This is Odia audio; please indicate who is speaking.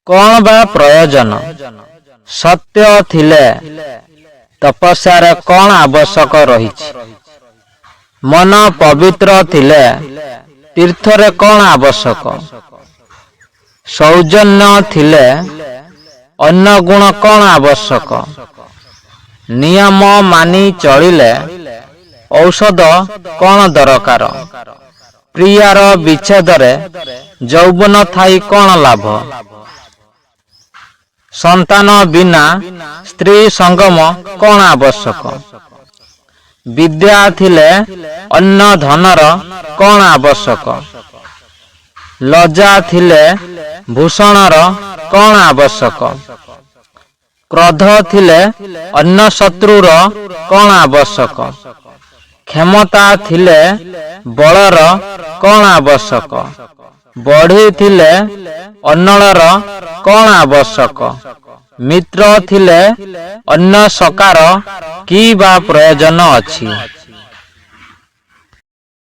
Speaker 1: କ'ଣ ବା ପ୍ରୟୋଜନ? ସତ୍ୟ ଥିଲେ ତପସ୍ୟାର କ'ଣ ଆବଶ୍ୟକ ରହିଛି? ମନ ପବିତ୍ର ଥିଲେ ତୀର୍ଥରେ କ'ଣ ଆବଶ୍ୟକ? ସୌଜନ୍ୟ ଥିଲେ ଅନ୍ୟ ଗୁଣ କ'ଣ ଆବଶ୍ୟକ? ନିୟମ ମାନି ଚଳିଲେ ଔଷଧ କ'ଣ ଦରକାର? ପ୍ରିୟାର ବିଚ୍ଛେଦରେ ଯୌବନ ଥାଇ କ'ଣ ଲାଭ? ସନ୍ତାନ ବିନା ସ୍ତ୍ରୀ ସଙ୍ଗମ କ'ଣ ଆବଶ୍ୟକ? ବିଦ୍ୟା ଥିଲେ ଅନ୍ୟ ଧନର କ'ଣ ଆବଶ୍ୟକ? ଲଜ୍ଜା ଥିଲେ ଭୂଷଣର କ'ଣ ଆବଶ୍ୟକ? କ୍ରୋଧ ଥିଲେ ଅନ୍ୟ ଶତ୍ରୁର କ'ଣ ଆବଶ୍ୟକ? କ୍ଷମତା ଥିଲେ ବଳର କ'ଣ ଆବଶ୍ୟକ? ବଢ଼ିଥିଲେ ଅନଳର କ'ଣ ଆବଶ୍ୟକ? ମିତ୍ର ଥିଲେ ଅନ୍ୟ ସଖାର କି ବା ପ୍ରୟୋଜନ ଅଛି?